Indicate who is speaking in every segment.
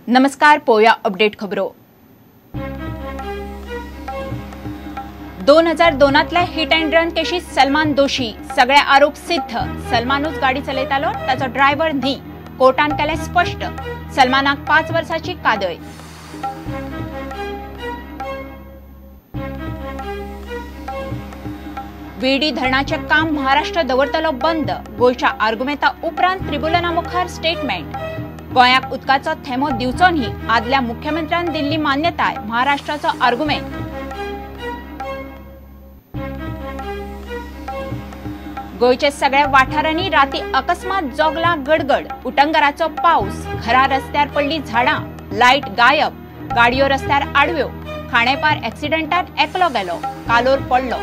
Speaker 1: नमस्कार, पोया अपडेट खबरो. 2002तल्या हिट अँड रन केशीत सलमान दोशी, सगळे आरोप सिद्ध. सलमानूच गाडी चलयतालो, ताचो ड्रायव्हर न्ही, कोर्टान केलें स्पश्ट. सलमानाक 5 वर्सांची कादय. विडी धरणाचें काम महाराष्ट्र दवरतलो बंद, गोंयच्या आर्गुमेंता उपरांत त्रिबुलना मुखार स्टेटमेंट. गोंयाक उदकाचो थेंबो दिवचो न्ही, आदल्या मुख्यमंत्र्यान दिल्ली मान्यताय, महाराष्ट्राचो आर्गुमेंट. गोंयच्या सगळ्या वाठारांनी राती अकस्मात जोगला गडगड, उटंगराचो पावस, घरा रस्त्यार पडली झाडां, लायट गायब, गाडयो रस्त्यार आडव्यो, खाणेपार एक्सिडंटात एकलो गेलो, कालोर पडलो.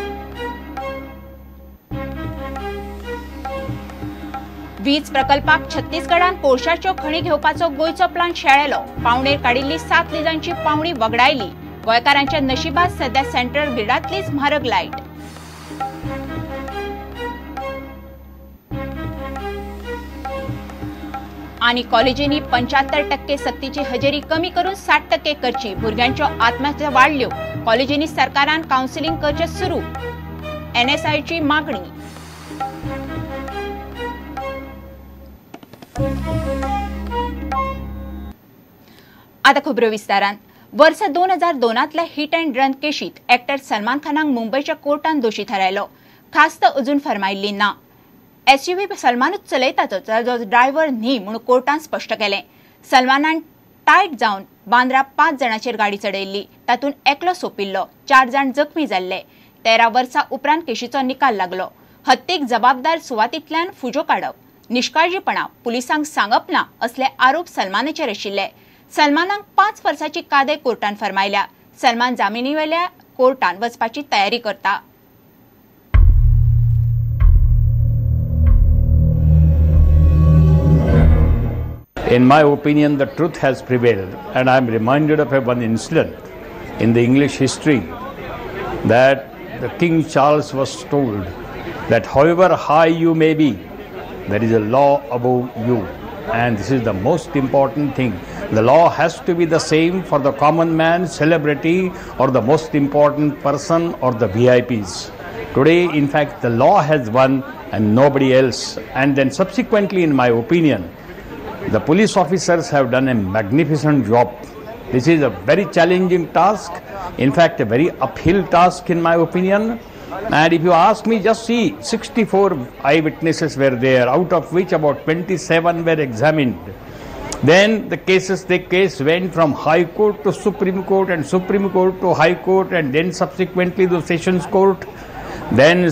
Speaker 1: वीज प्रकल्पाक छत्तीसगडान कोळशाच्यो खणी घेवपाचो गोंयचो प्लान शेळेलो, पावणेर काडिल्ली 7 लिजांची पावणी वगडायली. गोंयकारांच्या नशिबात सध्या सेंट्रल ग्रिडांतलीच म्हारग लायट. आनी कॉलेजींनी 75% सक्तीची हजेरी कमी करून 60% करची, भुरग्यांच्यो आत्महत्या वाडल्यो, कॉलेजींनी सरकारान कावन्सिलिंग करचें सुरू, एनएसआयची मागणी. आता खबरो विस्तारान. वर्स 2002तल्या हिट अँड रन केशीत एक्टर सलमान खानाक मुंबयच्या कोर्टान दोशी थारायलो. खास्त अजून फरमायल्ली ना. एसयूव्ही सलमानूच चलयताचो, ताचो ड्रायव्हर न्ही म्हूण कोर्टान स्पश्ट केलें. सलमानान टायट जावन बांद्रा 5 जाणांचेर गाडी चडयल्ली, तातूंत एकलो सोंपिल्लो, 4 जाण जखमी जाल्ले. 13 वर्सां उपरांत केशीचो निकाल लागलो. हत्येक जबाबदार सुवातींतल्यान फुजो काडप, निष्काळजीपणा, पुलिसांक सांगप ना असले आरोप सलमानाचेर आशिल्ले. सलमानाक 5 वर्सांची कादय कोर्टान फरमायल्या. सलमान जामिनीवेल्या कोर्टान वचपाची तयारी करता.
Speaker 2: In my opinion, the truth has prevailed, and I am reminded of one incident in the English history that the King Charles was told that however high you may be, there is a law above you, and this is the most important thing. The law has to be the same for the common man, celebrity, or the most important person or the VIPs. Today, in fact, the law has won and nobody else. And then subsequently, in my opinion, the police officers have done a magnificent job. This is a very challenging task, in fact, a very uphill task in my opinion. And if you ask me, just see, 64 eyewitnesses were there, out of which about 27 were examined. Then the case went from High Court to Supreme Court and Supreme Court to High Court and then subsequently the Sessions Court. Then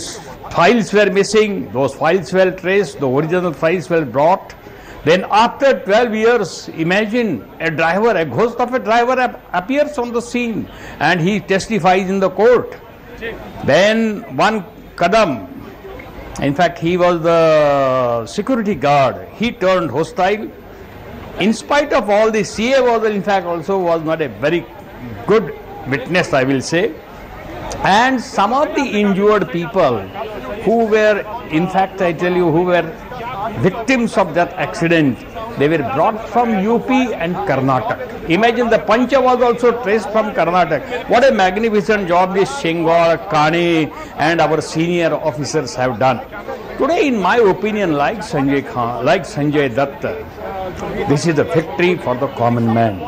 Speaker 2: files were missing, those files were traced, the original files were brought. Then after 12 years, imagine a driver, a ghost of a driver appears on the scene and he testifies in the court. Then one Kadam, in fact he was the security guard, he turned hostile. In spite of all this, CA was in fact also was not a very good witness, I will say. And some of the injured people who were, in fact I tell you, who were victims of that accident, they were brought from UP and Karnataka. Imagine the Pancha was also traced from Karnataka. What a magnificent job this Shengor, Kane and our senior officers have done. Today, in my opinion, like Sanjay Khan, like Sanjay Dutt, this is a victory for the common man.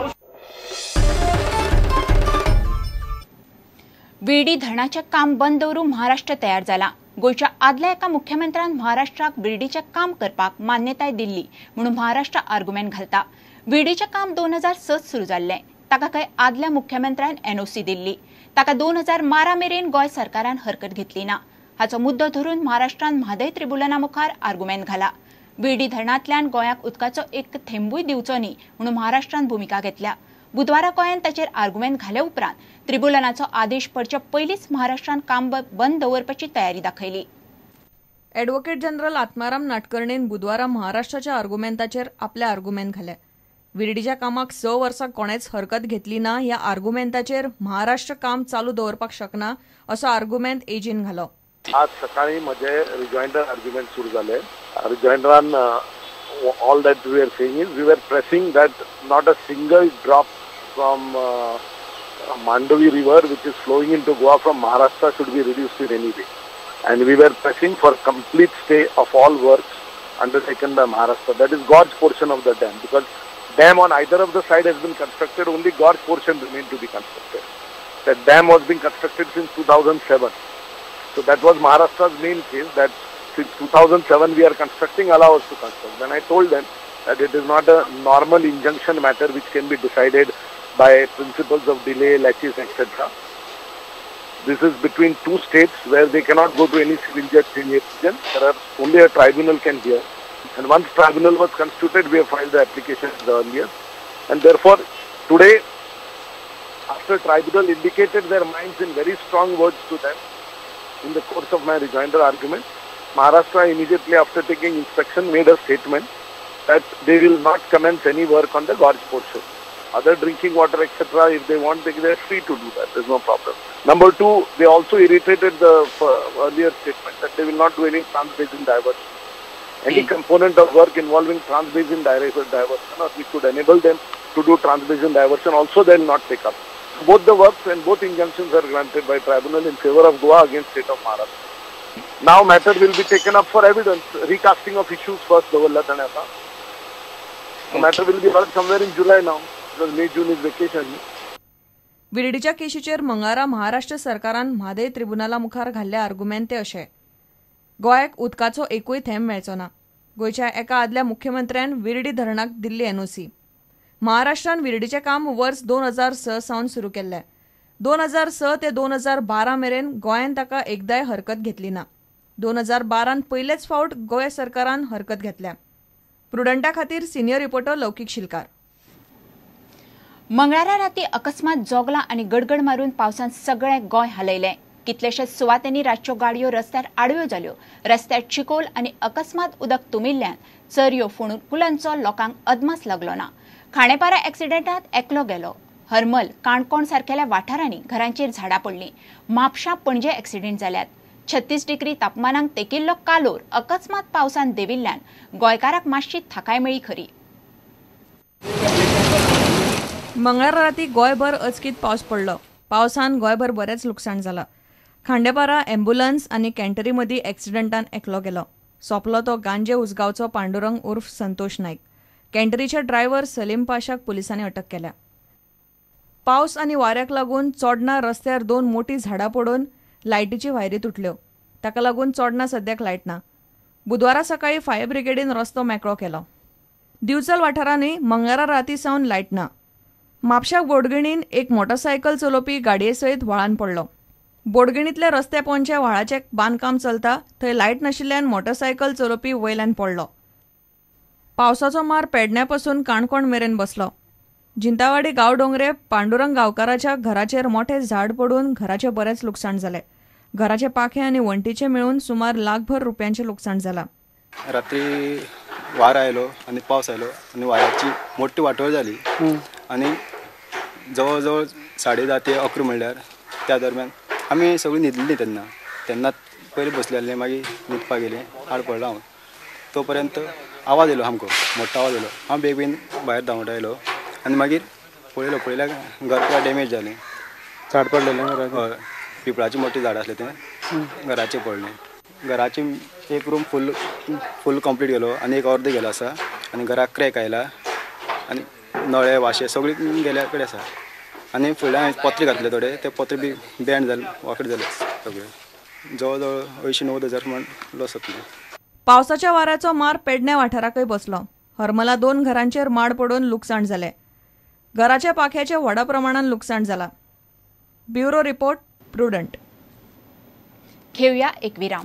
Speaker 1: Virdi धरणाचें काम बंद दवरून महाराष्ट्र तयार जाला. गोंयच्या आदल्या एका मुख्यमंत्र्यान महाराष्ट्राक विर्डीचें काम करपाक मान्यताय दिल्ली म्हणून महाराष्ट्र आर्गुमेंट घालता. विर्डीचें काम 2006 सुरू जाल्लें, ताका खंय आदल्या मुख्यमंत्र्यान एनओसी दिल्ली. ताका 2012 मेरेन गोंय सरकारान हरकत घेतली ना. हाचो मुद्दो धरून महाराष्ट्रान म्हादय त्रिबुलना मुखार आर्गुमेंट घाला. विर्डी धरणांतल्यान गोंयाक उदकाचो एक थेंबूय दिवचो न्ही म्हणून महाराष्ट्रान भुमिका घेतल्या. बुधवारा गोंयान ताचेर आर्गुमेंट घाले उपरांत त्रिबुलनाचो आदेश पडचे पयलींच महाराष्ट्रान काम बंद दवरपाची तयारी दाखयली.
Speaker 3: ॲडव्होकेट जनरल आत्माराम नाटकर्णीन बुधवारा महाराष्ट्राच्या आर्गुमेंताचेर आपले आर्गुमेंट घाले. विर्डीच्या कामाक 6 वर्सां कोणेच हरकत घेतली ना ह्या आर्गुमेंताचेर महाराष्ट्र काम चालू दवरपाक शकना असो आर्गुमेंट एजीन घालो.
Speaker 4: आज सकाळी म्हजे रिजॉयंडर आर्ग्युमेंट सुरू जाले. रिजॉयंडरान All that we are saying is we were pressing that not a single drop from Mandovi river, which is flowing into Goa from Maharashtra, should be reduced in any way. And we were pressing for complete stay of all works undertaken by Maharashtra. That is God's portion of the dam, because dam on either of the side has been constructed, only God's portion remained to be constructed. That dam was being constructed since 2007. So that was Maharashtra's main case, that since 2007 we are constructing, allow us to construct. Then I told them that it is not a normal injunction matter which can be decided by principles of delay, laches, etc. This is between two states where they cannot go to any civil judge in region. There are only a tribunal can hear. And once tribunal was constituted, we have filed the application earlier. And therefore, today, after tribunal indicated their minds in very strong words to them, in the course of my rejoinder argument, Maharashtra immediately after taking instruction made a statement that they will not commence any work on the gorge portion. Other drinking water, etc., if they want, they are free to do that. There is no problem. Number two, they also irritated the earlier statement that they will not do any trans-basin diversion. Any component of work involving trans-basin diversion, or which would enable them to do trans-basin diversion, also they will not take up. Both the works and both injunctions are granted by tribunal in favor of Goa against state of Maharashtra. Now matter will be taken up for evidence, recasting of issues first, the matter will be heard somewhere in July now. May June is vacation.
Speaker 3: विर्डीच्या केशीचेर मंगळारा महाराष्ट्र सरकारान म्हादय त्रिबुनाला मुखार घाल्ले आर्गुमेंत ते अशे: गोंयाक उदकाचो एकूय थेंब मेळचो ना. गोंयच्या एका आदल्या मुख्यमंत्र्यान विर्डी धरणाक दिल्ली एनओसी. महाराष्ट्रान विर्डीचें काम वर्स 2006 सावन सुरू केल्लें. 2006 ते 2012 मेरेन गोंयान ताका एकदाय हरकत घेतली ना. 2012 पयलेच फावट गोंय सरकारान हरकत घेतल्या. प्रुडंटा खातीर सिनियर रिपोर्टर लौकीक शिलकार.
Speaker 1: मंगळारा राती अकस्मात जोगलां आनी गडगड मारून पावसान सगळें गोंय हालयलें. कितलेशेच सुवातेंनी रातच्यो गाडयो रस्त्यार आडव्यो जाल्यो. रस्त्यार चिकोल आनी अकस्मात उदक तुमिल्ल्यान चरयो फोंडकुलांचो लोकांक अदमास लागलो ना. खांडेपारा एक्सिडेंटात एकलो गेलो. हरमल, काणकोण सारकेल्या वाठारांनी घरांचेर झाडां पडलीं. म्हापशां, पणजे एक्सिडेंट जाल्यात. 36 डिग्री तापमानाक तेकिल्लो कालोर अकस्मात पावसान देविल्ल्यान गोंयकाराक मातशी थाकाय मेळ्ळी खरी.
Speaker 3: मंगळारा राती गोंयभर अचकीत पावस पडलो. पावसान गोंयभर बरेंच लुकसाण जालां. खांडेपारा एम्ब्युलन्स आनी कॅन्टरी मदीं एक्सिडंटान एकलो गेलो. सोंपलो तो गांजे उसगांवचो पांडुरंग उर्फ संतोष नायक. कॅन्टरीच्या ड्रायव्हर सलीम पाशाक पुलिसांनी अटक केल्या. पावस आनी वाऱ्याक लागून चोडणा रस्त्यार 2 मोटीं झाडां पडून लायटीची वायरी तुटल्यो. ताका लागून चोडणा सद्याक लायट ना. बुधवारा सकाळीं फायर ब्रिगेडीन रस्तो मेकळो केलो. दिवचल वाठारांनी मंगळारा राती सावन लायट ना. म्हापशाक बोडगिणीन एक मोटरसायकल चलोवपी गाडये सयत व्हाळान पडलो. बोडगिणींतल्या रस्त्या पोंदच्या व्हाळाचें बांदकाम चलता थंय लायट नाशिल्ल्यान मोटरसायकल चलोवपी वयल्यान पडलो. पावसाचो मार पेडण्या पसून काणकोण मेरेन बसलो. जिंतावाडी गांवडोंगरे पांडुरंग गांवकाराच्या घराचेर मोठें झाड पडून घराचें बरेंच लुकसाण जालें. घराचे पाखे आनी वण्टीचें मेळून सुमार लाखभर रुपयांचें लुकसाण जालां.
Speaker 5: रात्री वारो आयलो आनी पावस आयलो आनी वाऱ्याची मोठी वाटोळ जाली आनी जवळ जवळ 10:30 ते 11 म्हणल्यार त्या दरम्यान आमी सगळीं न्हिदली. तेन्ना तेन्नाच पयलीं बसलेले, मागीर न्हिदपाक गेले, आड पडलो हांव. तो पर्यंत आवाज येयलो, सामको मोठो आवाज येयलो. हांव बेगीन भायर धांवट आयलो आनी मागीर पळयलो, पळयल्यार घर पुरा डॅमेज जालें.
Speaker 6: झाड पडलेलें?
Speaker 5: हय, पिपळाचीं मोटीं झाडां आसलें तें घराचेर पडलें. घराची एक रूम फूल फूल कंप्लीट गेलो आनी एक अर्द गेलो आसा आनी घराक क्रॅक आयला आनी नळे वाशे सगळी गेल्या कडेन आसा. आनी फुडल्यान हांवें पत्रे घातले थोडे, ते पत्रे बी बँड जाले, वांकडे जाले सगळे. जवळ जवळ 80-90 हजार प्रमाण लॉस जातलो.
Speaker 3: पावसाच्या वाऱ्याचो मार पेडण्या वाठाराकय बसलो. हरमला 2 घरांचेर माड पडून लुकसाण जालें. घराच्या पाख्याचें व्हडा प्रमाणान लुकसाण जालां. Bureau report, Prudent.
Speaker 1: घेऊया एक विराम.